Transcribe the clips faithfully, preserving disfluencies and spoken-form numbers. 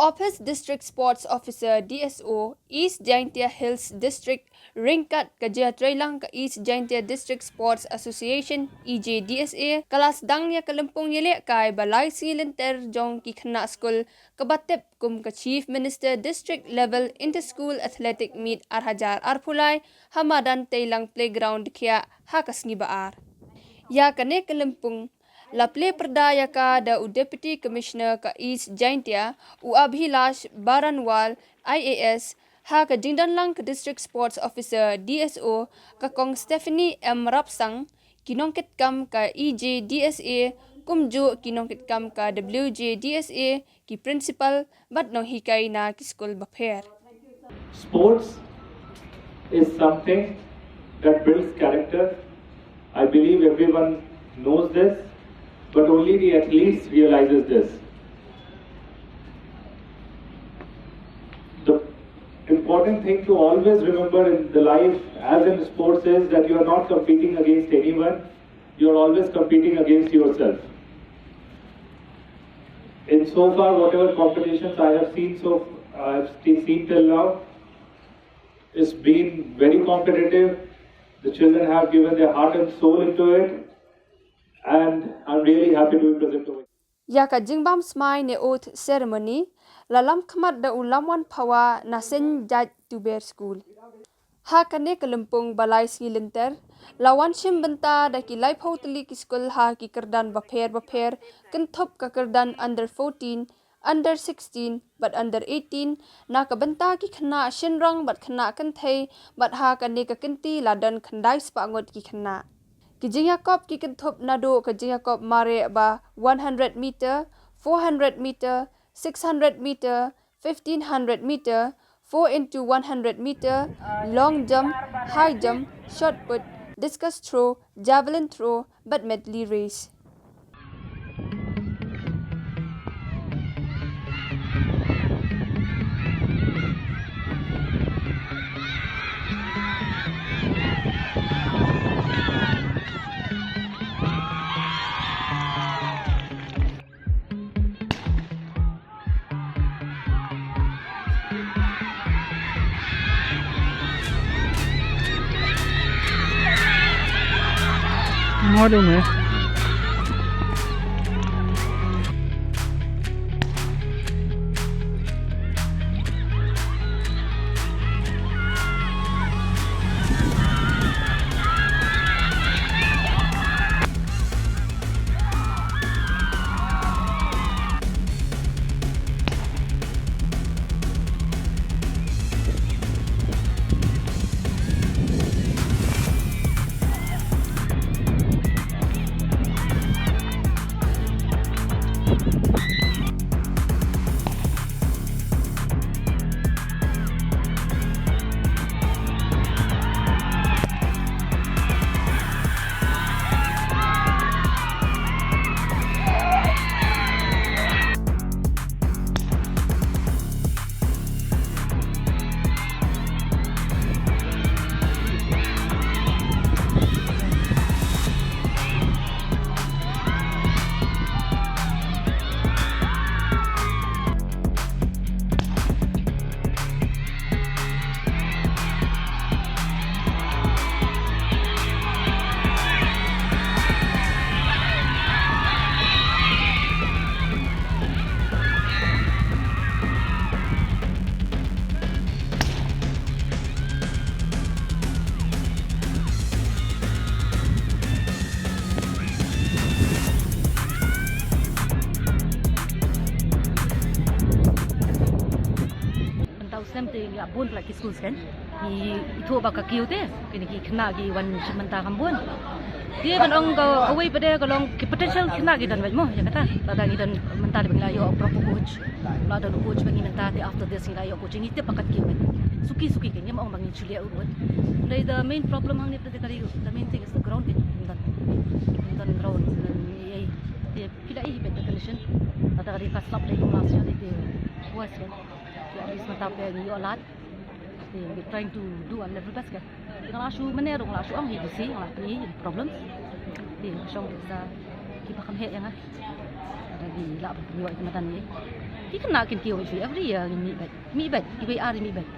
Office District Sports Officer, D S O, East Jaintia Hills District, ryngkat ka jingïatreilang ka East Jaintia District Sports Association, E J D S A, ka la sdang ïa ka lympung ïalehkai ba lai sngi lynter jong ki khynnah skul kaba tip kum ka Chief Minister District Level Inter-School Athletic Meet ar hajar arphew lai ha madan Teilang Playground Dkhiah ha ka sngi ba ar. Ïa kane ka lympung la plie pyrda ïa ka da u Deputy Commissioner ka East Jaintia, u Abhilash Baranwal, I A S, ha ka jingdonlang ka District Sports Officer, D S O, ka Kong Stephanie M Rapsang, ki nongkitkam ka E J D S A, kumjuh ki nongkitkam ka W J D S A, ki principal bad nonghikai na ki skul bapher. Sports is something that builds character. I believe everyone knows this, but only the athletes realizes this. The important thing to always remember in the life, as in sports, is that you are not competing against anyone. You are always competing against yourself. In so far, whatever competitions I have seen, so I have st- seen till now, it's been very competitive. The children have given their heart and soul into it, and I'm really happy to be present over here. Ïa ka jingbam smai ne oath ceremony la lam khmat da u Lamwan Phawa na Saint Judge Tuber School. Ha kane ka lympung ba lai sngi lynter, la wan shim bynta da ki laiphew tylli ki skul ha ki kyrdan bapher bapher, kynthup ka kyrdan under fourteen, under sixteen bad under eighteen, na ka bynta ki khynnah shynrang bad khynnah kynthei, bad ha kane ka kynti la don khyndai spah ngut ki khynnah. Ki jingïakop ki kynthup naduh ka jingïakop mareh ba one hundred meter, four hundred meter, six hundred meter, fifteen hundred meter, four into one hundred meter, long jump, high jump, shot put, discus throw, javelin throw, bad medley race. Modung eh. Mynta u snem te ngi ap bun palat ki skul sken. Ngi ithuh ba ka kiew te kine ki khynnah ki wan shim bynta kham bun. Te ban ong ka kawei pat de ka long ki potential khynnah ki don beit mo ïa kata. Lada ngi don mynta te ba ngi la ïoh proper coach. La don u coach ba ngi mynta te after this ngi la ïoh coach ngi tip ba ka kiew beit. Suki suki ke ngim ong ba ngi shu leh u ruh. Hynrei the main problem hangne pat de ka dei the main thing is the ground ke. Ym don, ym don ground. Te phi la i beit the condition. Lada ka dei ka slap lei kum last year te worse ke. Te at least mynta pat ngi ïoh lad. Te we trying to do our level best ke. Te nga la shu mynne ruh nga la shu ong hi bisi nga la pynïaid problem. Te nga shong te sa kiba kham heh ïa nga. Lada ngi lah ban pynïoh ïa ki madan ngi. Ki khynnah kin kiew shuh, every year ngin mih beit. Mih beit, iwei ar mih beit.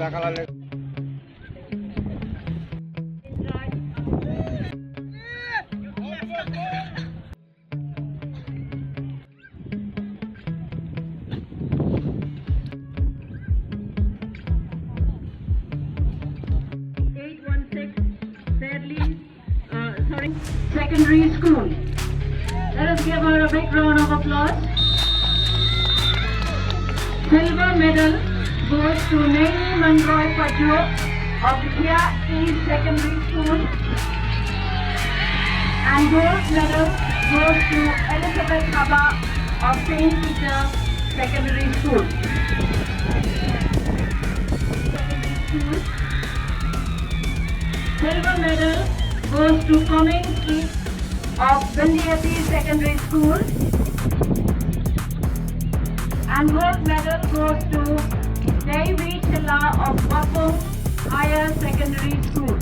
Eight one six, Fairley, uh, sorry, Secondary School. Let us give her a big round of applause. Silver medal goes to Neini Manroy Pajo of Dhia East Secondary School. And gold medal goes to Elizabeth Haba of Saint Peter Secondary School. Silver medal goes to Coming Street of Vindhyati Secondary School. And gold medal goes to Devi Chilla of Watung Higher Secondary School.